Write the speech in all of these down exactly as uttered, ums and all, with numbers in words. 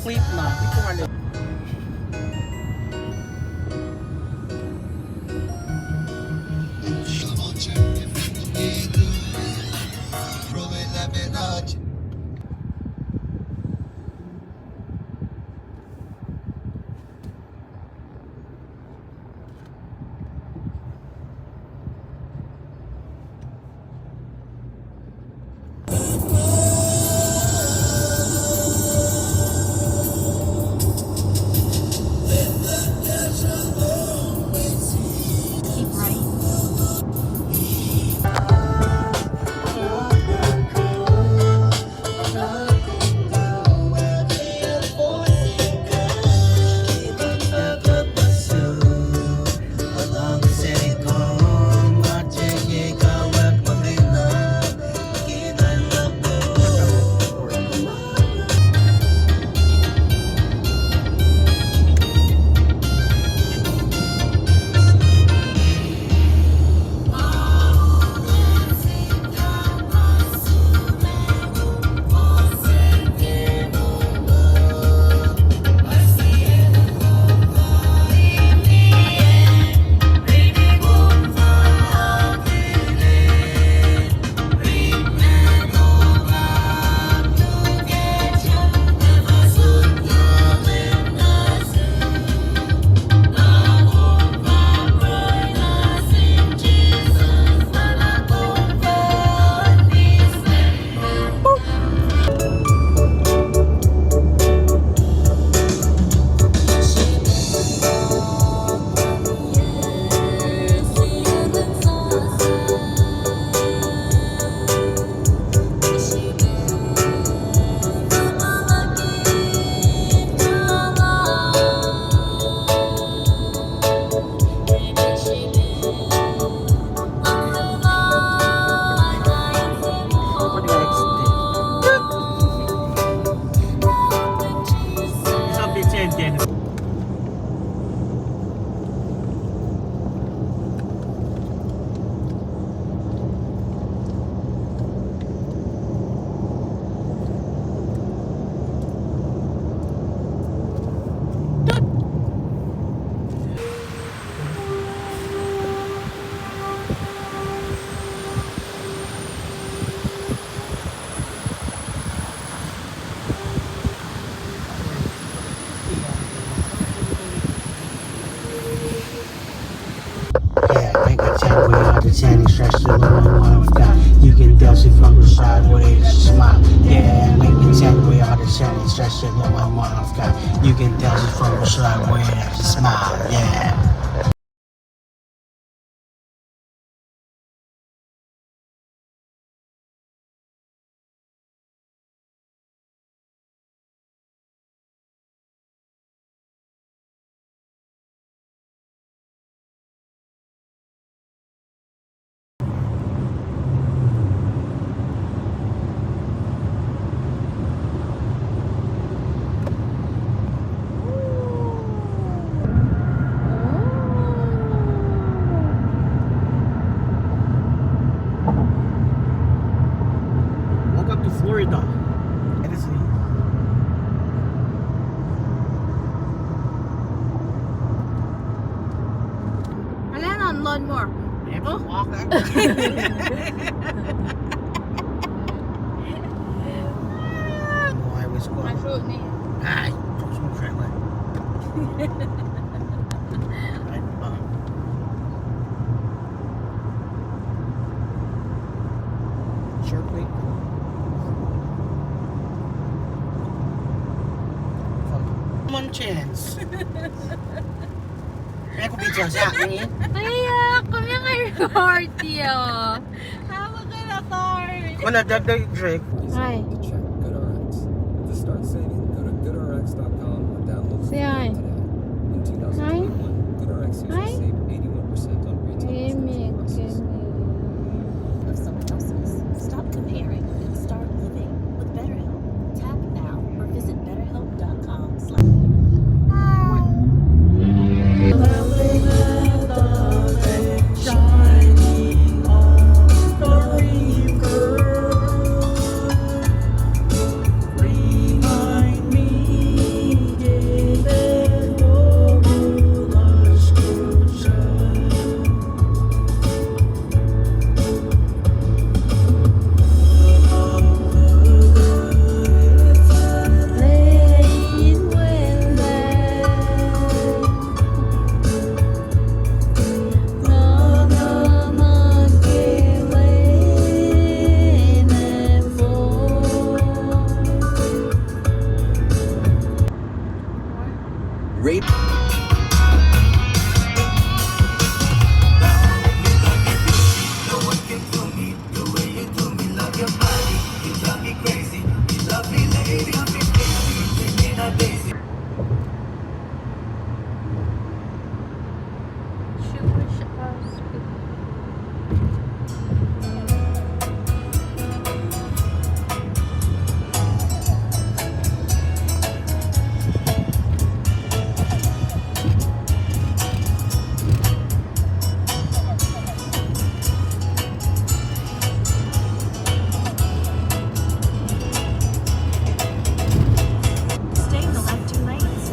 Wait na, wait na. Yeah, make it ten, we are the ten, it's fresh to the one, one of God. You can tell she from the side, but it's a smile. Yeah, make it ten, we are the ten, it's fresh to the one, one of God. You can tell she from the side, but it's a smile. Yeah. Welcome to Florida. It is. Alan on lawnmower. Never walk that. Oh, I was going. I should need. Ay, talk some crap, man. Ay, uh, Shark Week. One chance. Ek ko picture sa ni. Ay, ah, kami nga record iyo. Tama ka na, Tar. Wala, dagdag drink. Ay. To check GoodRx. To start saving, go to goodrx dot com or download the app today. In two thousand twenty-one, GoodRx users saved eighty-one percent on retail prescription prices. Of someone else's. Stop comparing and start living with BetterHelp. Tap now or visit betterhelp dot com slash. Great. Stay in the left two lanes.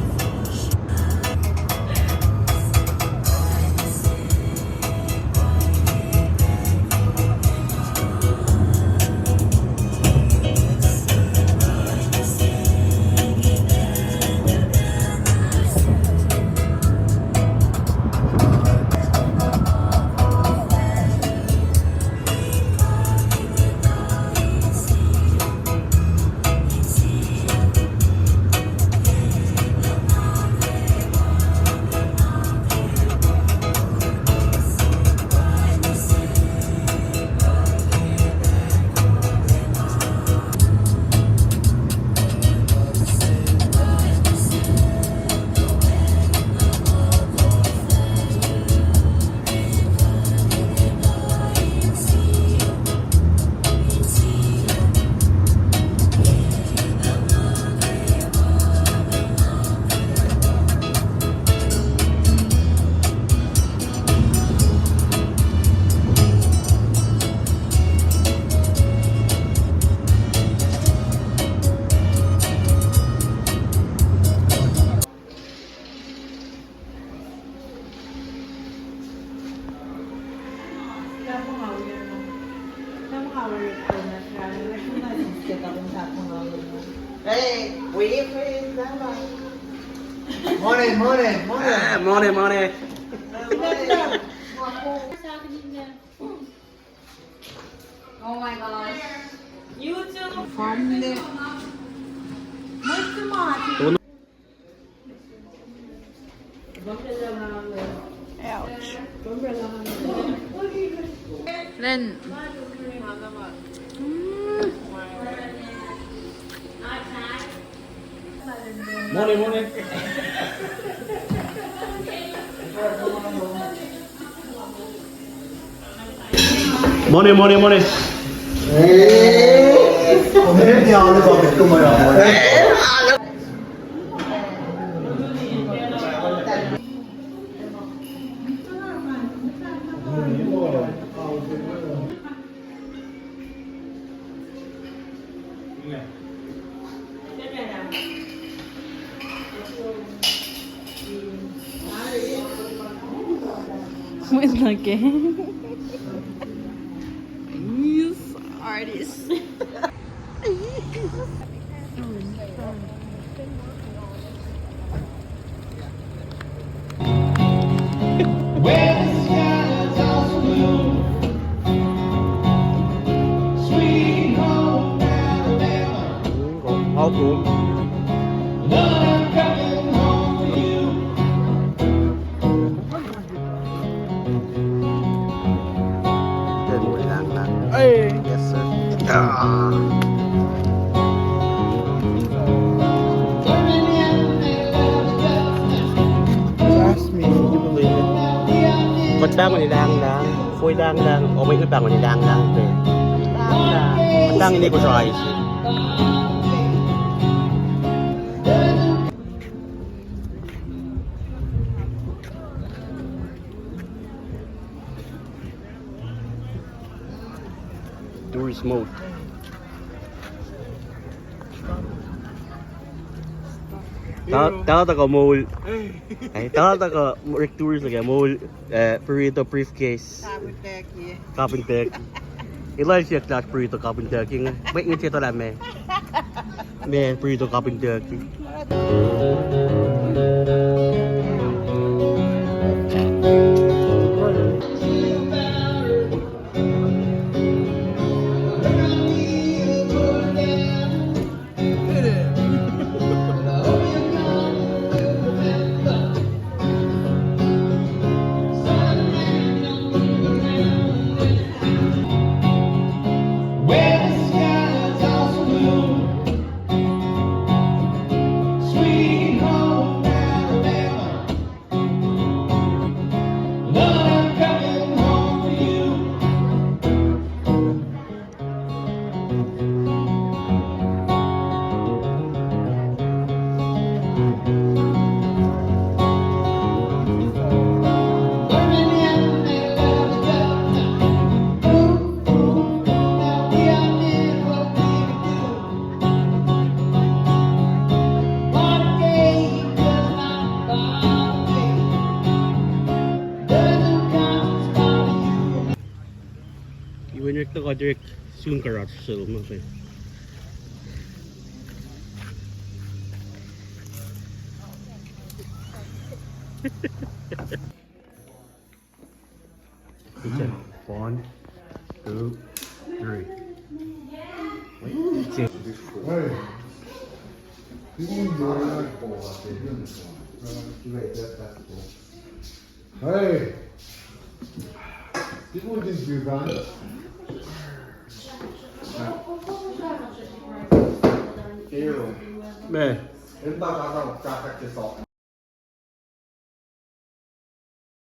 Hey, wait for his number. Morning, morning, morning. Ah, morning, morning. Oh my gosh. You too. From the Ouch. Then, mm. Morning, morning. Morning, morning, morning. With the game. Yes, artist. Hey. Yes, sir. Ah. Trust me, you believe it. Kuht pahngon in lahnglah, koi lahnglah, o mwet na pahngon in lahnglah. Pahngon in kosraisi. Tourist mode. Ta, ta, tuhkuh moul. Eh, ta, tuhkuh Rick Tourist liki moul, eh, burrito briefcase. Kapin turkey. Kapin turkey. Elan siyuck lah burrito kapin turkey inge. Mwet inge tiac etuh lah meac. Meac burrito kapin turkey. Tuh kuht orek sun garage sel ma pac. One, two, three. Hey. People enjoy that. Hey. People just do that. Man.